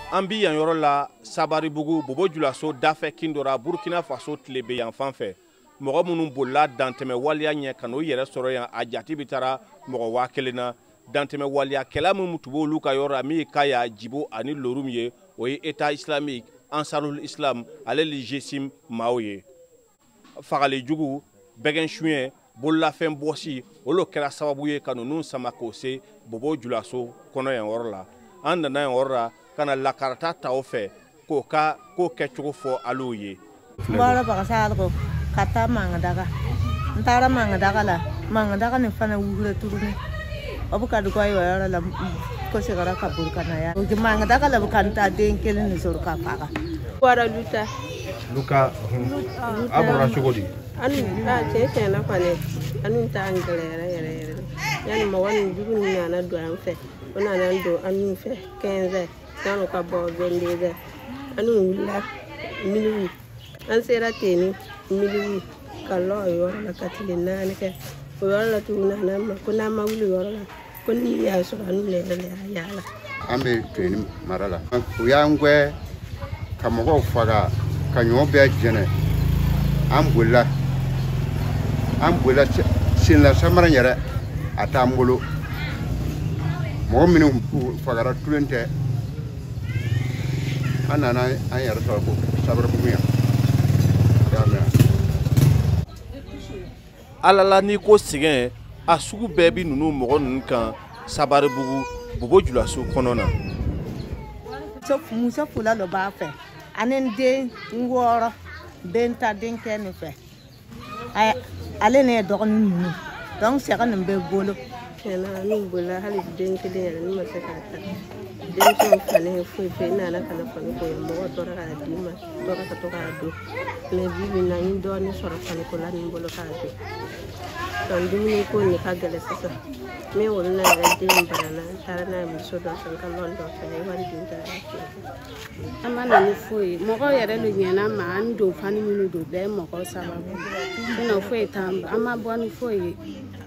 An bi yan yɔrɔ la Sabaribugu Bobo Julaso dafɛ kin dɔ ra Burkina Faso tilebe yan fan fɛ. Mɔgɔ minnu bolila dantɛmɛ waleya ɲɛ ka n'u yɛrɛ sɔrɔ yan, a jate bɛ taara mɔgɔ 1000 na. Dantɛmɛ waleyakɛla minnu tun b'olu ka yɔrɔ la, min ye Kaya, Jibo ani Lorum ye, o ye État islamique, Ansarul Islam ale ni GSIM maaw ye. Fagali jugu, bɛgɛn suɲɛ, bololafɛn bɔsi, olu kɛra sababu ye ka ninnu sama k'o se Bobo Julaso kɔnɔ yan yɔrɔ la. An nana yan yɔrɔ la ka na lakarata ta o fɛ k'o ka ko kɛcogo fɔ aliw ye. N bɔra Bagasago ka taa Mangadaga. N taara Mangadaga la, Mangadaga nin fana wulila tuguni. O bɛ ka dɔgɔ o yɔrɔ la, ko seginna ka boli ka na yan. Mangadaga la bɛ ka n taa den kelen de sɔrɔ ka faga. Bɔra Luta. Luka, a bɔra cogo di? An a cɛ tiɲɛna kɔni, an t'an gɛlɛyara yɛrɛ yɛrɛ. Yanni mɔgɔ nin jugu nin nana don an fɛ, o nana don an fɛ 15 heures, yanni ka bɔ 22 heures. An wulila minuit, an sera ten minuit ka lɔ o yɔrɔ la ka tile 4 kɛ. O yɔrɔ la tuguni a n'an ma ko n'an ma wuli o yɔrɔ la, ko ni y'a sɔrɔ an yɛrɛ de y'a yaala. An bɛ Tɛni mara la. U y'an gɛn ka mɔgɔw faga, ka ɲɔ bɛɛ jɛnɛ. An bolila, an bolila senla samara yɛrɛ a t'an bolo. Mɔgɔ minnu fagara tulen tɛ, an nana an yɛrɛ sɔrɔ ko Sabaribugu yan. Y'a mɛn. Ala la n'i ko sɛgɛn, a sugu bɛɛ bi ninnu mɔgɔ ninnu kan Sabaribugu Bobo Julaso kɔnɔ na. Muso fila dɔ b'a fɛ, ani n den 6 bɛ n ta denkɛ nin fɛ. Ale ne ye dɔgɔnin ninnu, donc sɛgɛ nin bɛ bolo. Tiɲɛna n'u bolila hali den kelen yɛrɛ ne ma se k'a ta. Denmisɛnw fani foyi foyi, n nana ka na fani ko ye, mɔgɔ tora k'a d'i ma, tora ka to k'a don. Mais bi bi in na, n ye dɔɔnin sɔrɔ faniko la nin bolo k'a don. Donc dumuni ko nin ka gɛlɛn sisan. Min wolo na yɛrɛ den banana, n taara n'a ye muso dɔ fɛ, n ka lɔn dɔ fɛ, a ye wari di n taara feere. An ma na ni foyi ye, mɔgɔw yɛrɛ de ɲɛna an ma, an don fani minnu don bɛɛ ye mɔgɔw sababu. Sinon foyi t'an bolo, an ma bɔ ni foyi ye.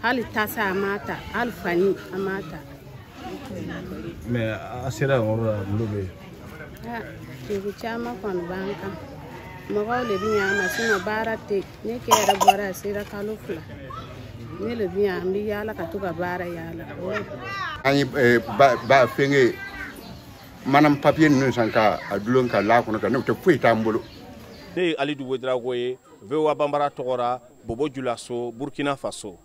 Hali tasa an m'a ta, hali fani an m'a ta. Mais a sera yen yɔrɔ la, mun de bɛ yen? Degun caman kɔni b'an kan. Mɔgɔw de bɛ ɲɛ an ma, sinon baara tɛ yen. Ne kɛ yɛrɛ bɔra a sera kalo 2. Ne de bɛ yan, an bɛ yaala ka to ka baara yaala. An ye ba fɛngɛ mana papiye ninnu san ka a dulon ka la kɔnɔ ka n'o tɛ foyi t'an bolo. Ne ye Alidu Ouédraogo ye, VOA Banbara tɔgɔ la, Bobo Julaso, Burkina Faso.